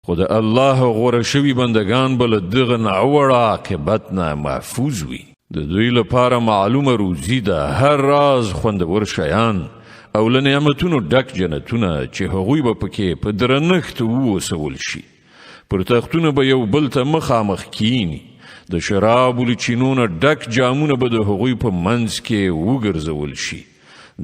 خو د الله غوره شوي بندګان به له دغه ناوړه عاقبت نه محفوظ وي. د دوی لپاره معلومه روزي ده، هر راز خوندور شیان او له نعمتونو ډک جنتونه چې هغوی به پکې په درنښت ووسول شي. پر تختونو به یو بل ته مخامخ کینی، د شرابو له چینو نه ډک جامونه به د هغوی په منځ کې وګرځول شي،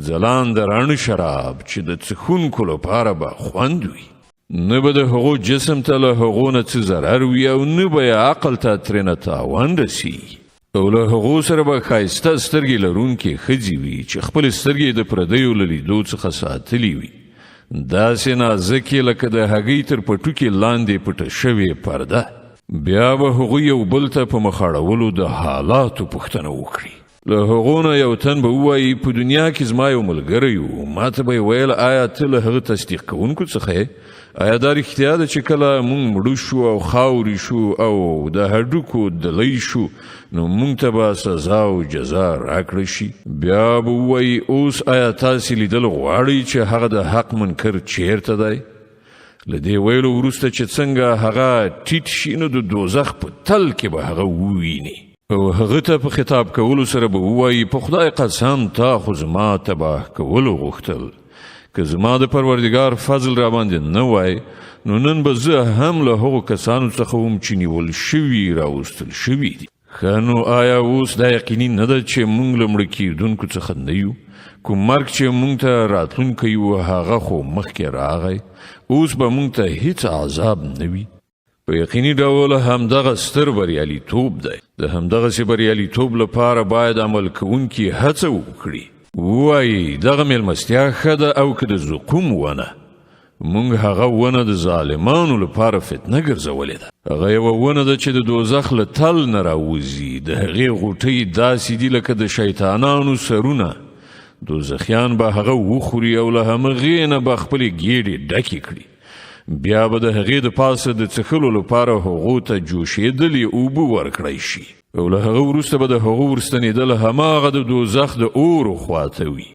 ځلاند راڼه شراب چې د څښونکو لپاره به خوند وي. نه به د هغو جسم ته له هغو نه څه ضرر وي او نه به یې عقل ته ترېنه تاوان رسېږي. او له هغو سره به ښایسته سترګې لرونکې ښځې وي چې خپلې سترګې د پردیو له لیدو څخه ساتلې وي، داسې نازکې لکه د هګۍ تر پټوکې لاندې پټه شوې پرده. بیا به هغوی یو بل ته په مخ اړولو د حالاتو پوښتنه وکړي. له هغو نه یو تن به ووایي، په دنیا کې زما یو ملګری و، ما ته به یې ویل، آیا ته له هغه تصدیق کوونکو څخه یې؟ آیا دا رښتیا ده چې کله مونږ مړه شو او خاورې شو او د هډوکو دلۍ شو نو مونږ ته به سزا او جزا راکړه شي؟ بیا به ووایي، اوس آیا تاسې لیدل غواړئ چې هغه د حق منکر چیرته دی؟ له دې ویلو وروسته چې څنګه هغه ټیټ شي نو د دوزخ په تل کې به هغه وویني. او هغه ته په خطاب کولو سره به ووایي، په خدای قسم تا خو زما تباه کولو غوښتل، که زما د پروردګار فضل را باندې نه وای نو نن به زه هم له هغو کسانو څخه وم چې نیول شوي راوستل شوي دي. ښه نو آیا اوس دا یقیني نه ده چې مونږ له مړه کېدونکو څخه نه یو؟ کوم مرګ چې مونږ ته راتلونکی و هغه خو مخکې راغی، اوس به مونږ ته هیڅ عذاب نه وي. په یقیني ډول همدغه ستر بریالیتوب دی. د همدغسې بریالیتوب لپاره باید عمل کوونکي هڅه وکړي. ووایي، دغه میلمستیا ښه ده او که د زقوم ونه؟ مونږ هغه ونه د ظالمانو لپاره فتنه ګرځولې ده. هغه یوه ونه ده چې د دوزخ له تل نه راوځي، د هغې غوټۍ داسې دي لکه د شیطانانو سرونه. دوزخیان به هغه وخوري او له همغې نه به خپلې ګېډې ډکې کړي. بیا به د هغې د پاسه د څښلو لپاره هغو ته جوشېدلې اوبه ورکړی شي. او له هغه وروسته به د هغو ورستنېدل هماغه د دوزخ د اور خواته وي.